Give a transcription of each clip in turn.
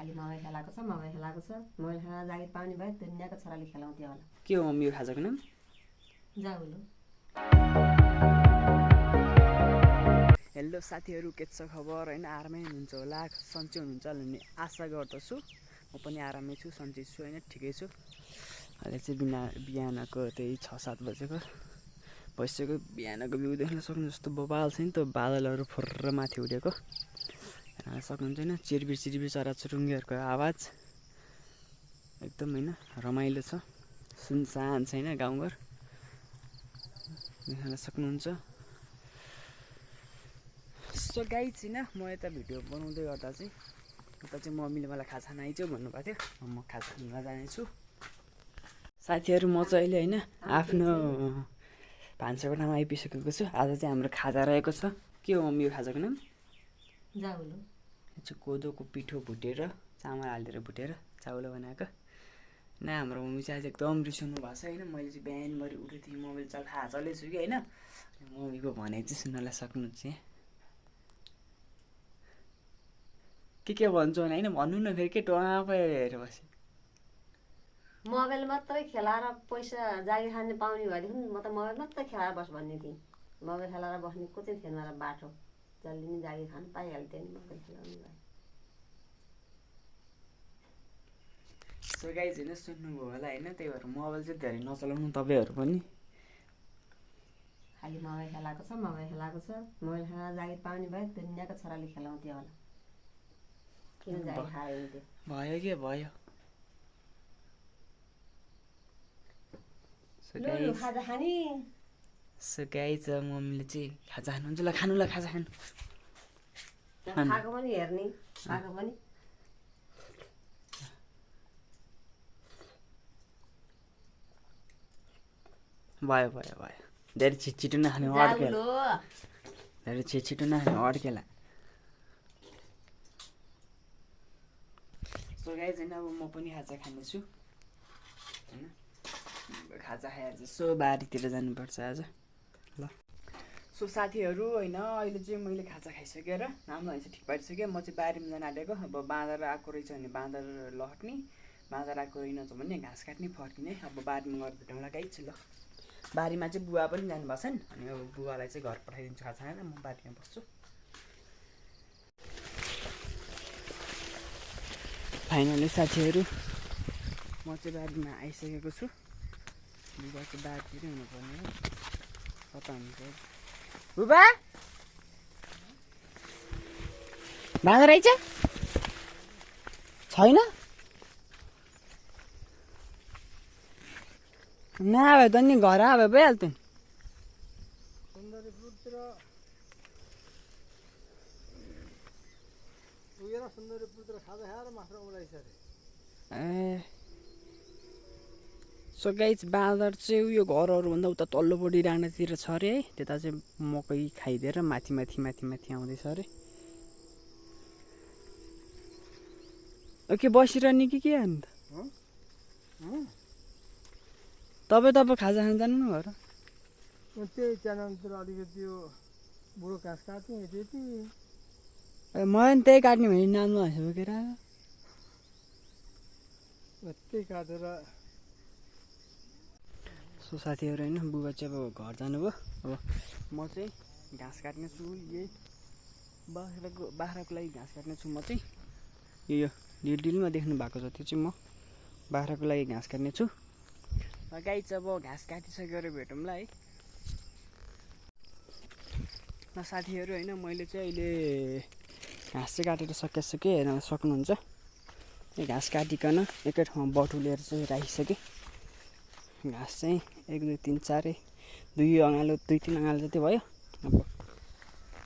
खालि मोबाइल खेलाएको छ मोबाइल खेलाएको छ मोबाइल खेला जागिर पाउने भए दुनियाँको छोराले खेलाउँथ्यो होला। के हो मम्मी यो खाजाको नाम? जाउलो। हेलो साथीहरू, के छ खबर? होइन आरामै हुनुहुन्छ होला, सन्चै हुनुहुन्छ होला भन्ने आशा गर्दछु। म पनि आरामै छु, सन्चै छु, होइन ठिकै छु। अहिले चाहिँ बिहानको त्यही 6-7 बजेको भइसक्यो। बिहानको भ्यू देख्न सक्नु जस्तो बबाल छ नि त, बादलहरू फुर्र माथि उडेको सक्नुहुन्छ होइन। चिरबिर चिरबिर चराचुरुङ्गीहरूको आवाज एकदम होइन रमाइलो छ। सुनसान छैन गाउँघर, देख्न सक्नुहुन्छ। सो गाइज होइन, म यता भिडियो बनाउँदै गर्दा चाहिँ उता चाहिँ मम्मीले मलाई खाजा खान आइज भन्नुभएको थियो। म खाजा खान जानेछु। साथीहरू म चाहिँ अहिले होइन आफ्नो भान्साकोठामा आइपुगिसकेको छु। आज चाहिँ हाम्रो खाजा रहेको छ। के हो मम्मी यो खाजाको नाम? जाउलो। यो चाहिँ कोदोको पिठो भुटेर चामल हालेर भुटेर चाउलो बनाएको। न हाम्रो मम्मी चाहिँ आज एकदम रिसाउनु भएको छ होइन। मैले चाहिँ बिहानभरि उठेको थिएँ, मोबाइल चलाउँछु कि होइन। मम्मीको भने चाहिँ सुन्नलाई सक्नुहुन्छ। के भन्छु भने होइन भन्नु न फेरि के टोपा हेरेर बसेँ। मोबाइल मात्रै खेलाएर पैसा जागिर खाने पाउने भएदेखि म त मोबाइल मात्रै खेलाएर बस भन्ने थिएँ। मोबाइल खेलाएर बस्ने को चाहिँ थिएन र बाटो जसले नि जागिर खानु पाइहाल्थ्यो नि मोबाइल खेलाउनु भयो। सो गाइज होइन सुन्नुभयो होला होइन, त्यही भएर मोबाइल चाहिँ धेरै नचलाउनु तपाईँहरू पनि। खालि मोबाइल खेलाएको छ मोबाइल खेलाएको छ मोबाइल खेला जागिर पाउने भए दुनियाँको छोराले खेलाउँथ्यो होला। किन जागिर खाएर हुन्थ्यो? भयो के भयो। खाजा खाने सो गाइज मम्मीले चाहिँ खाजा खानुहुन्छ ल, खानु ल खाजा खानु। खाएको पनि हेर्ने खाएको पनि भयो भयो भयो। धेरै छिटो नखाने अड्केला, धेरै छिटो नखाने अड्केला। सो गाइज होइन अब म पनि खाजा खानेछु होइन। खाजा खाएर चाहिँ सो बारीतिर जानुपर्छ आज ल। सो साथीहरू होइन अहिले चाहिँ मैले खाजा खाइसकेर राम्रो भएछ, ठिक पारिसक्यो। म चाहिँ बारीमा जान आँटेको। अब बाँदर आएको रहेछ भने बाँदर लट्ने, बाँदर आएको रहेनछ भने घाँस काट्ने फर्किने। अब बारीमा गएर भेटौँला गाइज ल। बारीमा चाहिँ बुवा पनि जानुभएको छ नि, अनि अब बुवालाई चाहिँ घर पठाइदिन्छु खाजा खाएर। म बारीमा बस्छु। फाइनली साथीहरू म चाहिँ बारीमा आइसकेको छु। बुबा चाहिँ बारीतिरै हुनुपर्ने हो, कता हुन्छ बुबा? बाँदर आइज छैन? नआए त नि घर आए भइहाल्थ्यो नि। ए सो गाइज बाँदर चाहिँ उयो घरहरूभन्दा उता तल्लोपट्टि डाँडातिर छ अरे है। त्यता चाहिँ मकै खाइदिएर माथि माथि माथि माथि आउँदैछ अरे। के बसिरहने कि के अन्त? तपाईँ खाजा खान जानु न घर? त्यही च्यानलतिर अलिकति यो बुढो घाँस काट्ने त्यति। मलाई पनि त्यही काट्ने भने नाम नभएछ बोकेर त्यही काटेर। सो साथीहरू होइन बुबा चाहिँ अब घर जानुभयो। अब म चाहिँ घाँस काट्ने छु। यही बाख्राको लागि घाँस काट्ने छु म चाहिँ। यो डिलमा देख्नु भएको छ त्यो चाहिँ म बाख्राको लागि घाँस काट्ने छु। गाई चाहिँ अब घाँस काटिसकेर भेटौँला है ल साथीहरू होइन। मैले चाहिँ अहिले घाँस चाहिँ काटेर सकिसकेँ, हेर्न सक्नुहुन्छ। यो घाँस काटिकन एकै ठाउँमा बटुलेर चाहिँ राखिसकेँ। घाँस चाहिँ 1 2 3 4 2 अँगालो 2-3 अँगालो जति भयो। अब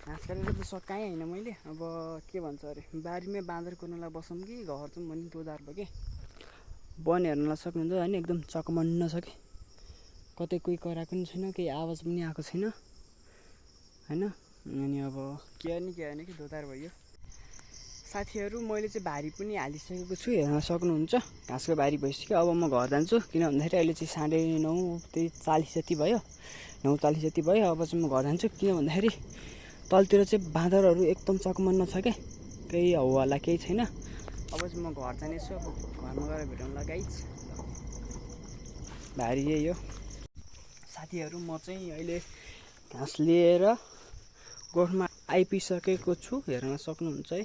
घाँस काटेर त सकाएँ होइन मैले। अब के भन्छ अरे बारीमै बाँदर कुर्नलाई बसौँ कि घर जाउँ भने दोधार भयो कि। वन हेर्नलाई सक्नुहुन्छ होइन, एकदम चकमन्न छ कि। कतै कोही कराएको पनि छैन, केही आवाज पनि आएको छैन होइन। अनि अब के होइन कि दोधार भयो। साथीहरू मैले चाहिँ भारी पनि हालिसकेको छु, हेर्न सक्नुहुन्छ। घाँसको भारी भइसक्यो। अब म घर जान्छु, किन भन्दाखेरि अहिले चाहिँ 9:40 जति भयो, 9:40 जति भयो। अब चाहिँ म घर जान्छु, किन भन्दाखेरि तलतिर चाहिँ बाँदरहरू एकदम चकमन्न छ क्या। केही हौवाला केही छैन। अब चाहिँ म घर जानेछु। अब घरमा गएर भेटौँला गाइज। भारी यही हो साथीहरू। म चाहिँ अहिले घाँस लिएर गोठमा आइपुगिसकेको छु। हेर्न सक्नुहुन्छ है,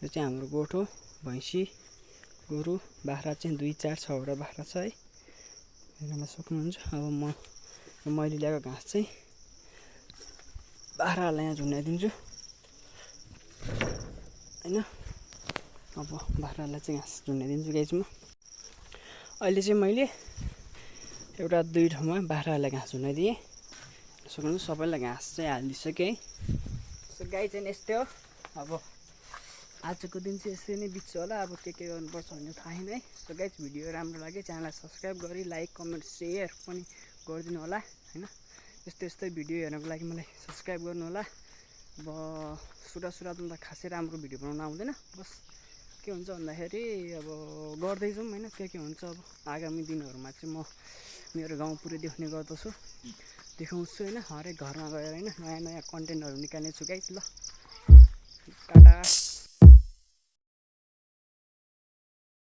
यो चाहिँ हाम्रो गोठ हो। भैँसी गोरु बाख्रा चाहिँ 2, 4, 6वटा बाख्रा छ है, हेर्न सक्नुहुन्छ। अब मैले ल्याएको घाँस चाहिँ बाख्राहरूलाई यहाँ झुन्डाइदिन्छु होइन। अब बाख्रालाई चाहिँ घाँस झुन्डाइदिन्छु गाइज म। अहिले चाहिँ मैले एउटा 2 ठाउँमा बाख्राहरूलाई घाँस झुन्डाइदिएँ। सक्नुहुन्छ सबैलाई घाँस चाहिँ हालिदिइसकेँ है। सो गाई चाहिँ यस्तै हो। अब आजको दिन चाहिँ यसरी नै बित्छ होला। अब के गर्नुपर्छ भन्ने थाहा छैन है। सो गाइज भिडियो राम्रो लाग्यो च्यानललाई सब्सक्राइब गरी लाइक कमेन्ट सेयर पनि गरिदिनु होला होइन। यस्तै भिडियो हेर्नको लागि मलाई सब्सक्राइब गर्नु होला। अब सुरुवातमा त खासै राम्रो भिडियो बनाउनु आउँदैन, बस के हुन्छ भन्दाखेरि अब गर्दैछौँ होइन, के हुन्छ। अब आगामी दिनहरूमा चाहिँ म मेरो गाउँ पुरै देखाउने गर्दछु, देखाउँछु होइन। हरेक घरमा गएर होइन नयाँ कन्टेन्टहरू निकाल्ने छु गाइज ल।